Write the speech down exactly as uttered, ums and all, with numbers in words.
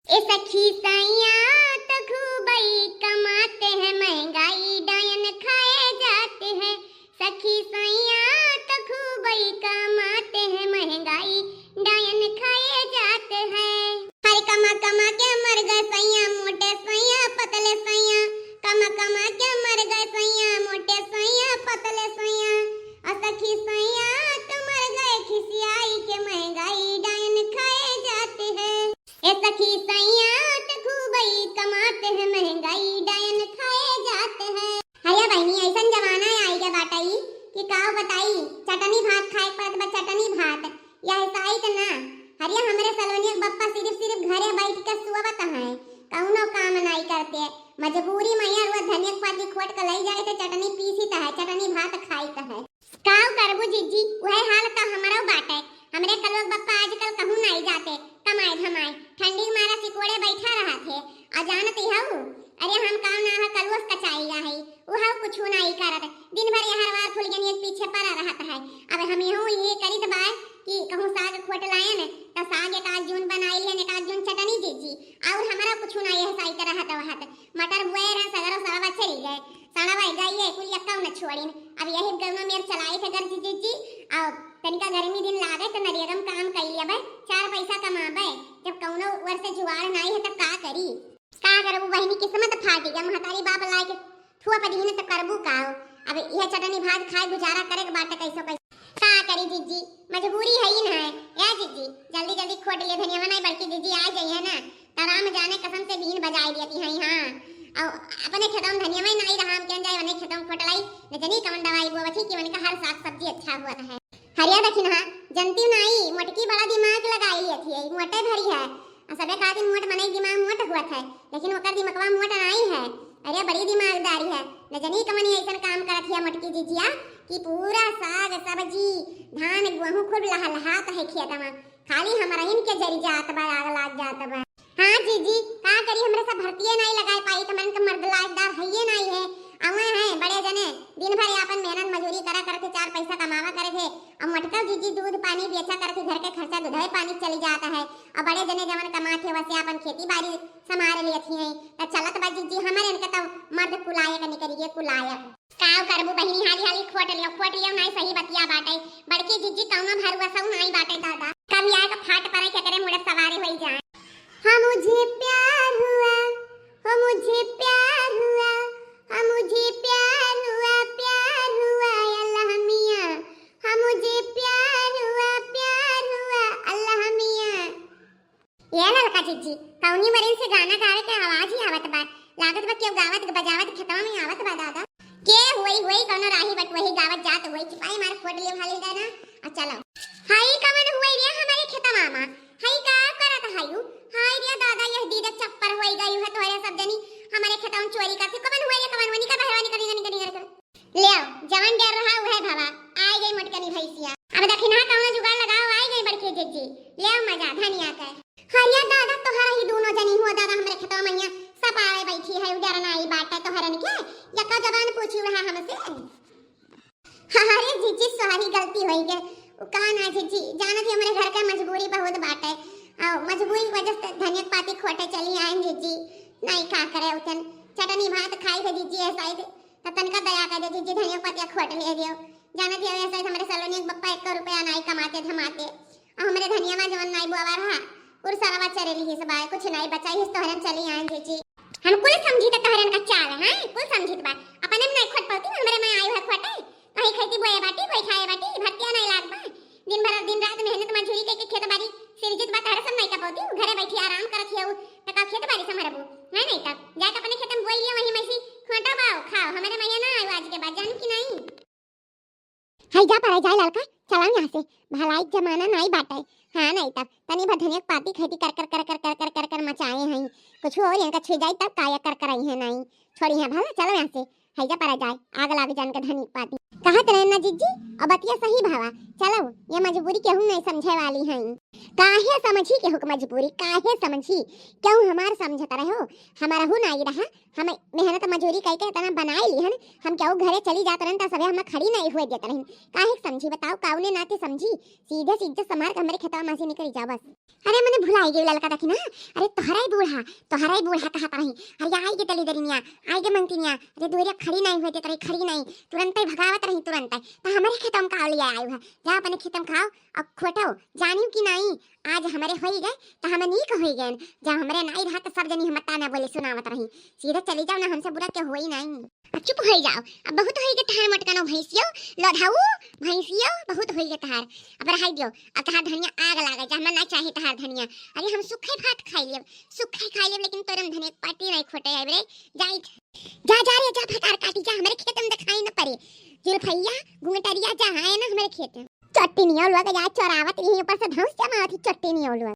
ए सखी सैया तो खूबई कमाते हैं, महंगाई डायन खाए जाते हैं। सखी सैया तो खूबई कमाते हैं, महंगाई डायन खाए जाते हैं। हर कमा कमा के मर गए सैया, मोटे सैया पतले सैया। कमा कमा के मर गए सैया, मोटे सैया पतले सैया। और सखी सैया तो मर गए खिसियाई के, महंगाई डायन खाए जाते हैं। ए सखी सैया तो खूबई कमाते हैं, महंगाई डायन खाए जाते हैं। हरिया बहिनी, ऐसन जमाना आई गए बाटई कि काव बताई, चटनी भात खाए के पड़त बा, चटनी भात। यह साइत ना, हरिया हमरे सलोनिया के बप्पा सिर्फ सिर्फ घरे बैठ के सुअवत हैं, कौनो काम नाई करते। मजबूरी में यार वो धनिया के पाती खोट के लई जाइत है, चटनी पीसित है, चटनी भात खाइत है। काव करबू जिज्जी, उहे हाल तो हमरो बाटे। हमरे कलुआ के बप्पा आजकल कहूँ नाई जाते कमाए धमाए, ठंडी के मारा सिकोड़े बैठा रहत है। आ जानत ही हऊ, अरे हम काम ना है कलुआ से कचाई जा है, उहव कुछ नाई करत, दिन भर यहर वार फुलगनिया के पीछे पड़ा रहत है। अब हम यहू ये करित बाय कि कहूँ साग खोट लायन, त साग एक आध जून बनाई लिहन, एक आध जून चटनी जिज्जी, और हमरा कुछ नाई है साइत रहत वहत। मटर बुआए रहे, सगरो सड़वा चली गए, सड़वा गइए, कुल यक्का न छोड़िन। अब यही कौनो मेर चलाई थे गर्जी जिज्जी, और तनिका गर्मी दिन लागे तो नरियरम काम कई लेबे, चार पैसा कमाबे। जब कौनो वर्ष जुगाड़ नाई है तब का करी? का करबू बहिनी, किस्मत फाटी गया, महतारी बाप लाए के थुआ पर दीन तो करबू का हो? अब यह चटनी भात खाए गुजारा करे के बाटे कैसो कैसो। का करी जिज्जी, मजबूरी है ही ना है। या जिज्जी, जल्दी जल्दी खोट लिए धनिया बनाई, बड़की जिज्जी आ जाई है ना, तो राम जाने कसम से बीन बजाई दियती है। हाँ, और अपने खेतवा में धनिया में नाई रहा, हम केन जाए, उन्हें खेतवा में खोट लाई, न जनी कौन दवाई बोवत ही कि उनका हर साग सब्जी अच्छा हुआ है। हरिया देखिन हा, जनती नाई, मोटकी बड़ा दिमाग लगाई लियत ही, मोटे भरी है। आ सबे खातिर मोट मनई दिमाग मोट हुअत है, लेकिन ओकर दिमगवा मोट नाई है। अरे बड़ी दिमागदारी है, न जनी कमनी ऐसन काम करत हिया मोटकी जिजिया कि पूरा साग सब्जी, धान गेहूं खूब लहलहात है खेतवा, खाली हमरहिन के जरी जात बा, आग लाग जात बा। हाँ जीजी, का करी, हमरे सब भरतिये नाई लगाए पाई, त मन के मर्द लाजदार हइये नाई है। अवे हैं बड़े जने, दिन भर आपन मेहनत मजूरी करा करके चार पैसा कमावा करे थे। अब मोटका जीजी दूध पानी बेचा करके घर के खर्चा दूधवे पानी चली जात है। अब बड़े जने जवन कमात है, वसे आपन खेती बाड़ी संभाल लेत ही हैं। त चलत बा जीजी, हमरे इनके त मर्द कुलायक निकरिए, कुलायक। काव करबू बहिनी, हाली हाली खोट लियो, खोट लियो, नाई सही बतिया बाटे। बड़की जीजी कौनो भरुआ सऊ नाई बाटे दादा। कब आए का फाट पड़े, केकरे मुड़े सवारी होई जाए। हाँ मुझे प्यार हुआ, हो मुझे प्यार हुआ, हाँ मुझे प्यार हुआ, प्यार हुआ अल्लाह मियाँ, हाँ मुझे प्यार हुआ, प्यार हुआ अल्लाह मियाँ। ए ललका जीजी, कौनी मरिन से गाना गावे के आवाज ही आवत बा। लागत बा केहू गावत बजावत खेतवा में आवत बा दादा। के होई, होई कौनो राही बटवही गावत जात होई। चिपाई मार खोट लियो हाली गाना। आ चलो। हाई कवन हुई रे हमरे खेतवा मा? हाई का करत हायू? हाय रे दादा, यह दीदा चप्पर होई गई है तोहरे सब जनी। हमरे खेतवा में चोरी करती। कवन हुई रे, कवन? वनी का बहरवा निकल, निकल, निकल, निकल। ले आओ, जवन डर रहा उहे भवा, आइ गई मोटकनी भैंसिया। अब दखिनहा कौनो जुगाड़ लगाओ, आइ गई बड़की जिज्जी। ले आओ मजा धनिया के। हरिया दादा, तोहरा ही दूनो जनी हुआ दादा, हमरे खेतवा मैया सब आवे बैठी है, डर नाई बाटे तोहरन के। यक्का जबान पूछी रहा हमसे। अरे जिज्जी, सॉरी, गलती होई गए। उ का ना जिज्जी, जानत ही हमरे घर का मजबूरी बहुत बाटे। आ, मजबूरी की वजह से धनिया के पाती खोटे चली आए जिज्जी। नाई का करे उतन, चटनी भात खाई थे जिज्जी, ऐसा ही थे। त तनका दया कर दे जिज्जी, धनिया के पतिया खोट ले दियो। जानत ही ऐसा ही हमरे सलोनी के पप्पा एको रुपया नाई कमाते धमाते। आ हमरे धनिया मा जवन नाई बोआवा रहा, उर सरवा चरे लिहिस बाय, कुछ नाई बचाई हिस तोहरन चली आए जिज्जी। हम कुल समझी त तोहरन का चाल, हैं? कुल समझी त बा। अपने में नाई खोट पौती, हमरे में आई है खोटे। कहीं खेती बोए बाटी, कोई खाए बाटी, भरतिया नाई लाग बा। दिन भर दिन रात मेहनत मजूरी कइके खेत बारी सिरजित बा, तहरे सब नाई का पौती, घरे बैठी आराम करत हियऊ, त का खेत बारी संभरबू? है नाई तब जाके अपने खेत में बोई लियो, वहीं में से खोटा बाओ, खाओ, हमरे मैया ना आयो आज के बाद, जानू कि नाई? हाय जा परा जाए ललका, चलाओ यहाँ से, भलाई के जमाना नाई बाटे। हाँ नाई तब तनी भर धनिया के पाती खेती कर कर कर कर कर कर कर कर मचाए हैं, कुछ और इनका छुई जाए तब काया कर कर आई है नाई, छोड़ी है भला, चलो यहाँ से। हैजा परा जाए, आग लाग जान के धनी पाती। कहत रहे ना जिज्जी, अब बतिया सही भावा, चलो, ये मजबूरी केहू नहीं समझे वाली है। काहे समझी केहू के मजबूरी, काहे समझी? केहू हमार समझत रहे हो? हमारा हु नहीं रहा, हम मेहनत मजूरी कई के इतना बनाए लिहन, हम केहू घरे चली जात रहन त सभे हम खड़ी नहीं हुए देत रहन। काहे समझी बताओ, काउने नाते समझी? सीधे से इज्जत संभार के हमरे खेतवा में से निकल जा बस। अरे मने भुलाई गई ललका देखी ना, अरे तोहरा ही बूढ़ा, तोहरा ही बूढ़ा कहत रही, अरे आई गे दलिदरिनिया, आई गे मंगतिनिया, अरे दुआरिया खड़ी नहीं हुए देत रही, खड़ी नहीं, तुरंत ही भगावत रही, तुरंत ही। त हमरे खेतवा में का लिया आई हुआ, जा अपने खेतवा में खाओ और खोटो, जानियो कि नहीं, आज हमरे होई गए त हम नीक होई गए, जब हमरे नहीं रहा त सब जनी हम ताना बोले सुनावत रही। सीधे चली जाओ ना, हमसे बुरा के होई नहीं। अब चुप होई जाओ, अब बहुत होई गए तहार मटकनो भैंसियो, लोधाऊ भैंसियो, बहुत होई गए तहार। अब रहाई दियो, अब तहार धनिया आग लागे, जा हमरा ना चाही तहार धनिया। अरे हम सुखे भात खाई लेब, सुखे खाई लेब, लेकिन तोरम धनिया पाटी नहीं खोटे आइब रे। जाई जा, जा रे जा, भकार काटी जा, हमरे खेत में दिखाई न पड़े। जुल्फैया, घुंघटरिया जा, आए ना हमरे खेत में। चट्टी नहीं लोग जा चोरावत यहीं ऊपर से धौंस जमावत ही चट्टी नहीं लोग।